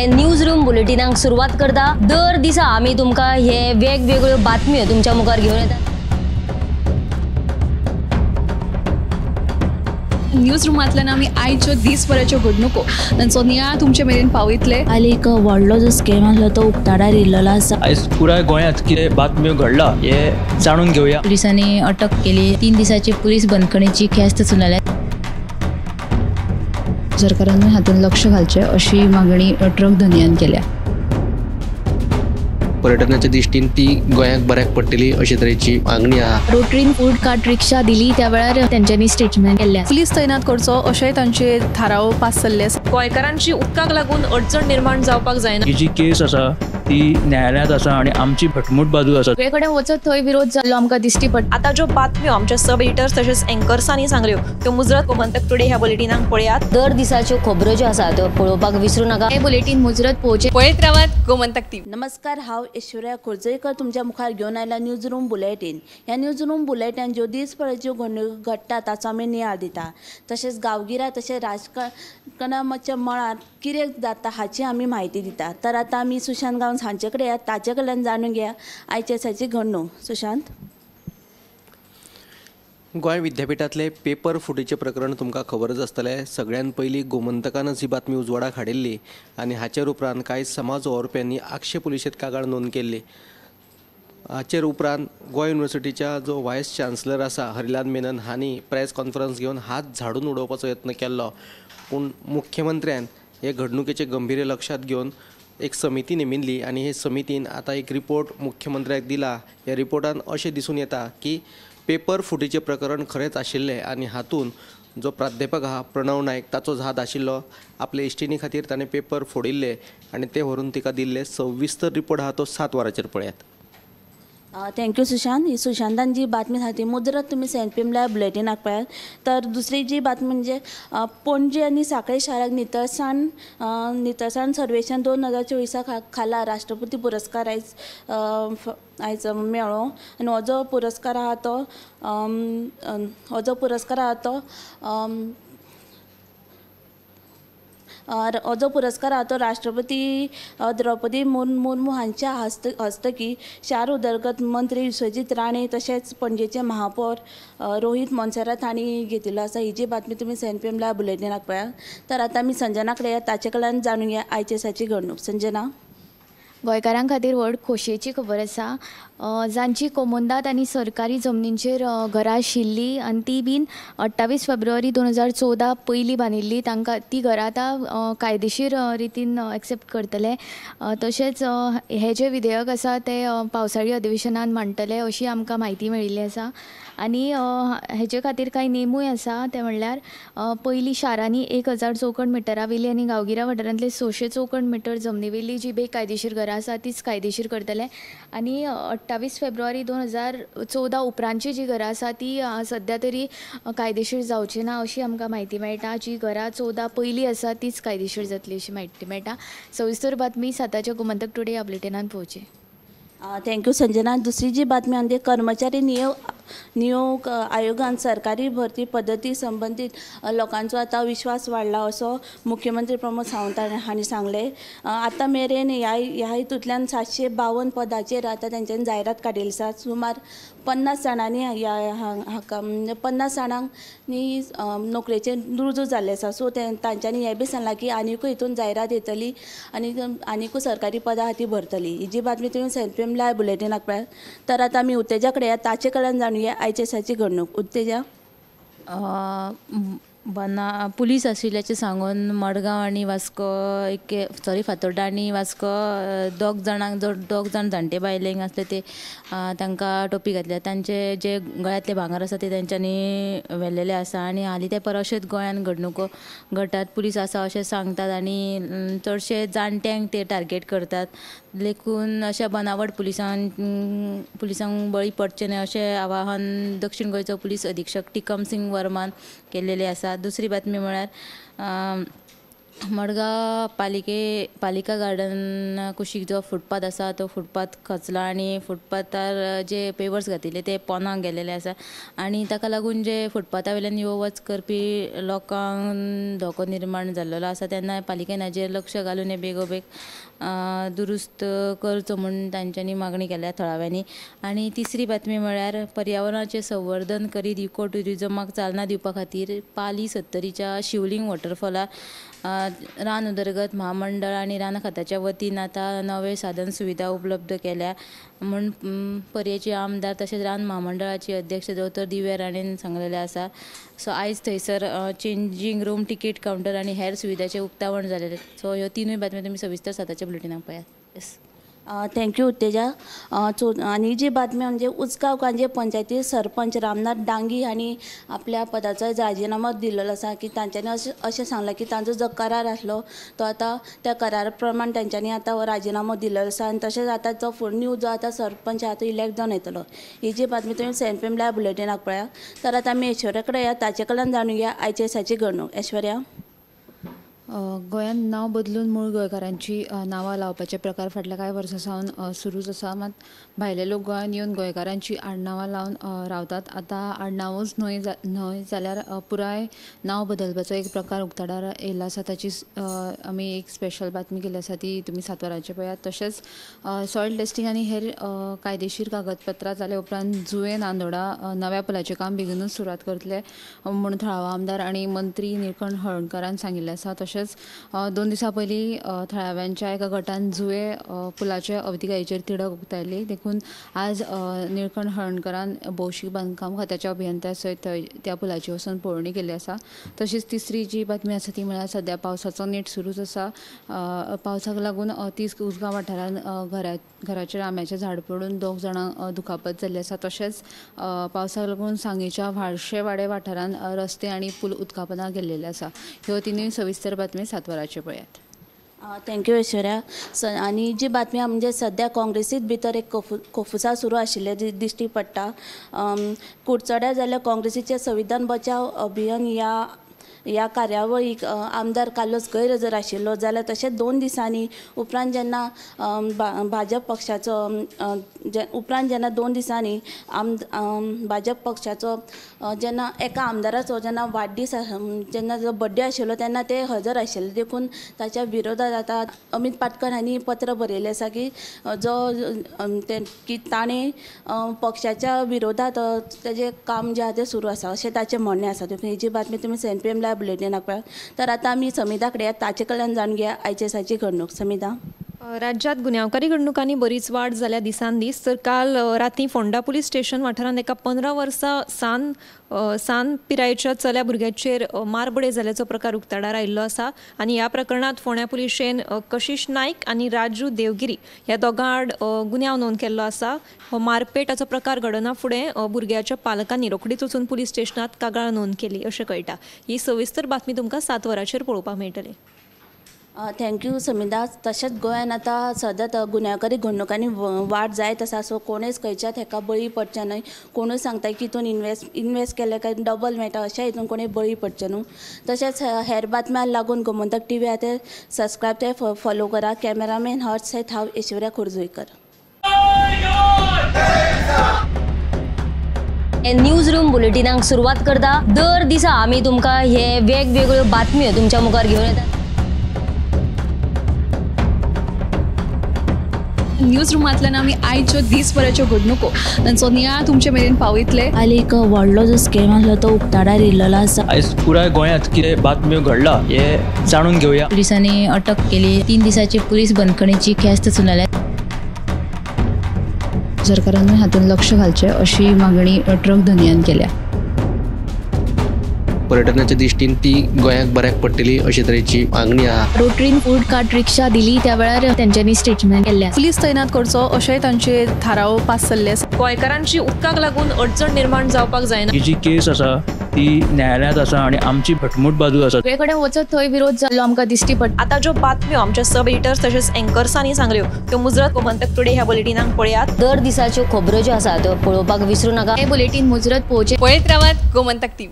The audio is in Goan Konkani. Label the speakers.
Speaker 1: न्यूज रूम बुलेटिनाक सुरवात करता. दर दिसा आमी तुमकां हे वेगवेगळ्यो बातम्यो तुमच्या मुखार घेवन येतात.
Speaker 2: न्यूज रुमांतल्यान आमी आयच्यो दीसभराच्यो घडणुको तांचो नियाळ तुमचे मेरेन पावयतले.
Speaker 3: आनी एक व्हडलो जो स्कॅम आसलो तो उक्ताडार येयल्लो आसा.
Speaker 4: आयज पुराय गोंयांत कितें बातम्यो घडला हे जाणून घेवया.
Speaker 5: पुलिसांनी अटक केली. 3 दिसाची पुलीस बंदखणीची ख्यास्त सुनायल्या.
Speaker 6: सरकारान हातूंत लक्ष घालचें अशी मागणी ट्रक धनयान केल्या.
Speaker 7: पर्यटनाच्या दृष्टीन ती गोंयाक बऱ्याक पडटली अशे तरेची मागणी आहा.
Speaker 8: रोटरीन फूड कार्ट रिक्षा दिली त्या वेळार तेंच्यांनी स्टेटमेंट केल्लें.
Speaker 2: पुलीस तैनात करचो अशेंय तांचे थाराव पास जाल्ले आसा.
Speaker 9: गोंयकारांची उदकाक लागून अडचण निर्माण जावपाक जायना.
Speaker 4: ही जी केस आसा ती न्यायालयांत आसा आणि आमची घटमूट बाजू आसा.
Speaker 8: सगळे कडेन वचत थंय विरोध जाल्लो आमकां दिश्टी पडटा.
Speaker 9: आतां ज्यो बातम्यो आमच्या सब एडिटर्स तशेंच एंकर्सांनी सांगल्यो त्यो मुजरत गोमंतक टुडे ह्या बुलेटिनाक पळयात.
Speaker 1: दर दिसाच्यो खबरो ज्यो आसा त्यो पळोवपाक विसरू नाका.
Speaker 8: हे बुलेटीन मुजरत पळोवचें.
Speaker 9: पळयत रावात गोमंतक टीव्ही.
Speaker 3: नमस्कार, हांव ऐश्वर्या खोर्जयकर तुमच्या मुखार घेवन आयला न्यूज रूम बुलेटीन. ह्या न्यूज रूम बुलेटीन ज्यो दीसभराच्यो घडणुको घडटा ताचो आमी नियाळ दिता. तशेंच गांवगिऱ्या तशें राजकारणाच्या मळार कितें जाता हाची आमी म्हायती दिता. तर आतां आमी सुशांत गांवस हांचे कडेन ताचे कडल्यान जाणून घेया आयच्या दिसाची घडणूक. सुशांत,
Speaker 7: गोंय विद्यापीठांतले पेपर फुटीचें प्रकरण तुमकां खबरच आसतलें. सगळ्यान पयलीं गोमंतकानच ही बातमी उजवाडाक हाडिल्ली आनी हाचेर उपरांत कांय समाज वावुरप्यांनी आगशे पुलिशेंत कागाळ नोंद केल्ली. हाचेर उपरांत गोंय युनिवर्सिटीच्या जो व्हायस चान्सलर आसा हरिलाल मेनन हांणी प्रेस कॉन्फरन्स घेवन हात झाडून उडोवपाचो यत्न केल्लो, पूण मुख्यमंत्र्यान हे घडणुकेचें गंभीर्य लक्षांत घेवन एक समिती नेमिल्ली आनी हे समितीन आतां एक रिपोर्ट मुख्यमंत्र्याक दिला. ह्या रिपोर्टान अशें दिसून येता की पेपर फुटीचें प्रकरण खरेंच आशिल्लें आनी हातूंत जो प्राध्यापक आहा प्रणव नायक ताचोच हात आशिल्लो. आपले इश्टिणी खातीर ताणें पेपर फोडिल्ले आनी ते व्हरून तिका दिल्ले. सविस्तर रिपोर्ट आहा तो 7 वरांचेर पळयात.
Speaker 3: Thank you Sushant. ही सुशांतान जी बातमी सांगली मुजरत तुमी 7 PM live बुलेटिनाक पळयात. तर दुसरी जी बातमी म्हणजे पणजे आनी सांखळे शाराक नितळसाण सर्वेक्षण 2024 खाला राष्ट्रपती पुरस्कार आयज मेळ्ळो आनी हो जो पुरस्कार आहा तो जो पुरस्कार आहा तो राष्ट्रपती द्रौपदी मुर्मू हांच्या हस्तकी शार उदरगत मंत्री विश्वजीत राणे तशेंच पणजेचे महापौर रोहित मोन्सेरात हांणी घेतिल्लो आसा. ही जी बातमी तुमी 7 PM live बुलेटिनाक पळयात. तर आतां आमी संजना कडेन ताचे कडल्यान जाणून घेया आयच्या दिसाची घडणूक. संजना,
Speaker 8: गोंयकारां खातीर व्हड खोशयेची खबर आसा. जांची कोमुंदाद आनी सरकारी जमनींचेर घरां आशिल्लीं आनी ती बीन 28 फेब्रुवारी 2014 पयलीं बांदिल्ली, तांकां ती घरां आतां कायदेशीर रितीन एक्सेप्ट करतले. तशेंच हे जे विधेयक आसा ते पावसाळी अधिवेशनान मांडटले अशी आमकां म्हायती मेळिल्ली आसा. आनी हेजे खातीर कांय नेमूय आसा, ते म्हणल्यार पयलीं शारांनी 1000 चौखण मिटरा वयली आनी गांवगिऱ्या वाठारांतले 600 चौखण मिटर जमनी वयली जी बेकायदेशीर घरां आसा तीच कायदेशीर करतले. आनी 28 फेब्रुवारी 2014 उपरांतची जी घरां आसा ती सद्या तरी कायदेशीर जावची ना अशी आमकां म्हायती मेळटा. जी घरां 14 पयलीं आसा तीच कायदेशीर जातली अशी म्हायती मेळटा. सविस्तर बातमी 7च्या गोमंतक टुडे ह्या बुलेटिनान पळोवची.
Speaker 3: Thank you Sanjana. दुसरी जी बातमी म्हणजे कर्मचारी नियोग आयोगान सरकारी भरती पद्दती संबंदीत लोकांचो आतां विश्वास वाडला असो मुख्यमंत्री प्रमोद सावंत हांणी सांगलें. आतां मेरेन ह्या हितूंतल्यान 752 पदाचेर आतां तेंच्यांनी जायरात काडिल्ली आसा. सुमार 50 जाणांनी ह्या 50 जाणांनी नोकरेचेर रुजू जाल्ले आसा. सो तांच्यांनी हें बी सांगलां की आनिकूय हितून जायरात येतली आनी आनिकूय सरकारी पदां आहा ती भरतली. ही जी बातमी तुमी 7 PM live बुलेटिनाक पळयात. तर आतां आमी उत्तेजा कडेन ताचे कडल्यान जाणूया आयच्या दिसाची घडणूक. उत्तेजा,
Speaker 5: पुलीस आशिल्ल्याचें सांगून मडगांव आनी वास्को एक सॉरी फातोर्डा आनी वास्को दोग जाण जाणटे बायलेंक आसले ते तांकां टोपी घातल्या, तांचे जे गळ्यांतले भांगर आसा ते तेंच्यांनी व्हेल्लेले आसा. आनी हालीं ते पर अशेंच गोंयांत घडणुको घडटात, पुलीस आसा अशें सांगतात आनी चडशे जाणट्यांक ते टार्गेट करतात. लेखून अशा बनावट पुलिसांक बळी पडचें न्हय अशें आवाहन दक्षिण गोंयचो पुलीस अधीक्षक टिकम सिंग वर्मान केल्लेलें आसा. दुसरी बातमी म्हळ्यार मडगांव पालिका गार्डन कुशीक जो फुटपाथ आसा तो फुटपाथ खचला आनी फुटपाथार जे पेवर्स घातिल्ले ते पोनाक गेलेले आसा आनी ताका लागून जे फुटपाथा वयल्यान यो वच करपी लोकांक धोको निर्माण जाल्लो आसा. तेन्ना पालिकेन हाजेर लक्ष घालून हे बेगोबेग दुरुस्त करचो म्हूण तांच्यांनी मागणी केल्या थळाव्यांनी. आनी तिसरी बातमी म्हळ्यार पर्यावरणाचें संवर्धन करीत इको ट्युरिजमाक चालना दिवपा खातीर पाली सत्तरीच्या शिवलिंग वॉटरफॉलार रान उदरगत म्हामंडळ आनी रान खात्याच्या वतीन आतां नवे साधन सुविधा उपलब्ध केल्या म्हूण पर्येचे आमदार तशेंच रान म्हामंडळाचे अध्यक्ष दोतोर दिव्या राणेन सांगलेलें आसा. सो आयज थंयसर चेंजींग रूम, तिकीट कावंटर आनी हेर सुविधाचें उक्तावण जालेलें. सो ह्यो तिनूय बातम्यो तुमी सविस्तर 7 बुलेटिनाक पळयात. येस,
Speaker 3: thank you Utteja. आनी जी बातमी म्हणजे उचगांव कांजे पंचायती सरपंच रामनाथ डांगी हांणी आपल्या पदाचो राजिनामो दिल्लो आसा की तांच्यांनी अशें सांगलां की तांचो जो करार आसलो तो आतां त्या करारा प्रमाण तांच्यांनी आतां हो राजिनामो दिल्लो आसा आनी तशेंच आतां जो न्यू जो आतां सरपंच आहा तो इलेक्ट जावन येतलो. ही जी बातमी तुमी 7 PM live बुलेटिनाक पळया. तर आतां आमी ऐश्वर्या कडेन या, ताचे कडल्यान जाणून घेया आयचे दिसाची घडणूक. ऐश्वर्या,
Speaker 6: गोंयांत नांव बदलून मूळ गोंयकारांची नांवां लावपाचे प्रकार फाटल्या कांय वर्सां सावन सुरूच आसा. मात भायले लोक गोंयांत येवन गोंयकारांची आडनांवां लावन रावतात. आतां आडनांवूच न्हय जाल्यार पुराय नांव बदलपाचो एक प्रकार उक्ताडार येयला आसा. ताची आमी एक स्पेशल बातमी केल्ली आसा, ती तुमी 7 वरांचेर पळयात. तशेंच सॉयल टेस्टींग आनी हेर कायदेशीर कागदपत्रां जाल्या उपरांत जुवें नांदोडा नव्या पुलाचें काम बेगीनूच सुरवात करतले म्हूण थळावा आमदार आनी मंत्री निळकंठ हळर्णकारान सांगिल्लें आसा. तशेंच 2 दिसां पयलीं थळाव्यांच्या एका गटान जुवे पुलाचे अवतिकायेचेर तिडक उक्तायली. देखून आज निळकंठ हळर्णकारान भौशीक बांदकाम खात्याच्या अभियंत्या सयत त्या पुलाची वचून पळोवणी केल्ली आसा. तशीच तिसरी जी बातमी आसा ती म्हळ्यार सद्या पावसाचो नेट सुरूच आसा. पावसाक लागून 30 उसगांव वाठारांत घराचेर आंब्याचें झाड पडून 2 जाणांक दुखापत जाल्ली आसा. तशेंच पावसाक लागून सांगेच्या व्हाळशेवाडे वाठारांत रस्ते आनी पूल उदकापना गेल्लेले आसा. ह्यो तिनूय सविस्तर बातमी 7 वरांचेर पळयात.
Speaker 3: Thank you Aishwarya. आनी जी बातमी म्हणजे सद्या काँग्रेसीत भितर एक कोफुसांव सुरू आशिल्लें दिश्टी पडटा. कुडचड्यार जाल्ल्या काँग्रेसीचें संविधान बचाव अभियान ह्या कार्यावळीक आमदार कार्लोस गैरहजर आशिल्लो जाल्यार तशेंच 2 दिसांनी उपरांत जेन्ना भाजप पक्षाचो उपरांत जेन्ना 2 दिसांनी भाजप पक्षाचो जेन्ना एका आमदाराचो जेन्ना वाडदीस जेन्ना जो बड्डे आशिल्लो तेन्ना ते हजर आशिल्ले. देखून ताच्या विरोधात आतां अमीत पाटकर हांणी पत्र बरयलें आसा की जो की ताणें पक्षाच्या विरोधात ताजें काम जें आहा तें सुरू आसा अशें ताचें म्हणणें आसा. देखून ही जी बातमी तुमी 7 PM live बुलेटिनाक पळयात. तर आतां आमी समिधा कडेन, ताचे कडल्यान जाणून घेया आयचे दिसाची घडणूक. समिधा,
Speaker 9: राज्यात गुन्यांवकारी घडणुकांनी बरीच वाड जाल्या दिसान दीस. तर काल राती फोंडा पुलीस स्टेशन वाठारांत एका 15 वर्सां सान पिरायेच्या चल्या भुरग्याचेर मारबडय जाल्याचो प्रकार उक्ताडार आयिल्लो आसा आनी ह्या प्रकरणांत फोंड्या पुलिशेन कशिश नायक आनी राजू देवगिरी ह्या दोगां आड गुन्यांव नोंद केल्लो आसा. हो मारपेटाचो प्रकार घडना फुडें भुरग्याच्या पालकांनी रोखडीच वचून पुलीस स्टेशनांत कागाळ नोंद केली अशें कळटा. ही सविस्तर बातमी तुमकां 7 वरांचेर पळोवपाक मेळटली.
Speaker 3: Thank you Samidha. तशेंच गोंयांत आतां सदत गुन्यांवकारी घडणुकांनी वाड जायत आसा. सो कोणूच खंयच्याच हेका बळी पडचें न्हय. कोणूय सांगता की हितून इनवेस्ट केलें काय डबल मेळटा अशें हितून कोणूय बळी पडचें न्हू. तशेंच हेर बातम्यां लागून गोमंतक टीव्ही आहा ते सबस्क्रायब ते फॉलो करा. कॅमेरामॅन हर्ष सयत हांव ऐश्वर्या खोर्जुंवेकर.
Speaker 1: न्यूज रूम बुलेटिनाक सुरवात करता. दर दिसा आमी तुमकां हे वेगवेगळ्यो बातम्यो तुमच्या मुखार घेवन येतात.
Speaker 2: न्यूज रुमांतल्यान आमी आयच्यो दीसभराच्यो घडणुको तांचो नियाळ तुमचे मेरेन पावयतले.
Speaker 3: आनी एक व्हडलो जो स्कॅम आसलो तो उक्ताडार येयल्लो आसा.
Speaker 4: आयज पुराय गोंयांत कितें बातम्यो घडला हे जाणून घेवया.
Speaker 5: पुलिसांनी अटक केली. 3 दिसाची पुलीस बंदखणीची ख्यास्त सुनायल्या.
Speaker 6: सरकारान हातूंत लक्ष घालचें अशी मागणी ट्रक धनयान केल्या.
Speaker 7: पर्यटनाच्या दृष्टीन ती गोंयाक बऱ्याक पडटली अशे तरेची मागणी आहा.
Speaker 8: रोटरीन फूड कार्ट रिक्षा दिली त्या वेळार तेंच्यांनी स्टेटमेंट केल्लें.
Speaker 2: पुलीस तैनात करचो अशेंय तांचे थाराव पास जाल्ले आसा.
Speaker 9: गोंयकारांची उदकाक लागून अडचण निर्माण जावपाक जायना.
Speaker 4: ही जी केस आसा ती न्यायालयांत आसा आनी आमची घटमूट बाजू आसा.
Speaker 8: सगळे कडेन वचत थंय विरोध जाल्लो आमकां दिश्टी पडटा.
Speaker 9: आतां ज्यो बातम्यो आमच्या सब एडिटर्स तशेंच एंकर्सांनी सांगल्यो त्यो मुजरत गोमंतक टुडे ह्या बुलेटिनाक पळयात.
Speaker 1: दर दिसाच्यो खबरो ज्यो आसा त्यो पळोवपाक विसरू नाका.
Speaker 8: हे बुलेटीन मुजरत पळोवचें.
Speaker 2: पळयत रावात गोमंतक टीव्ही.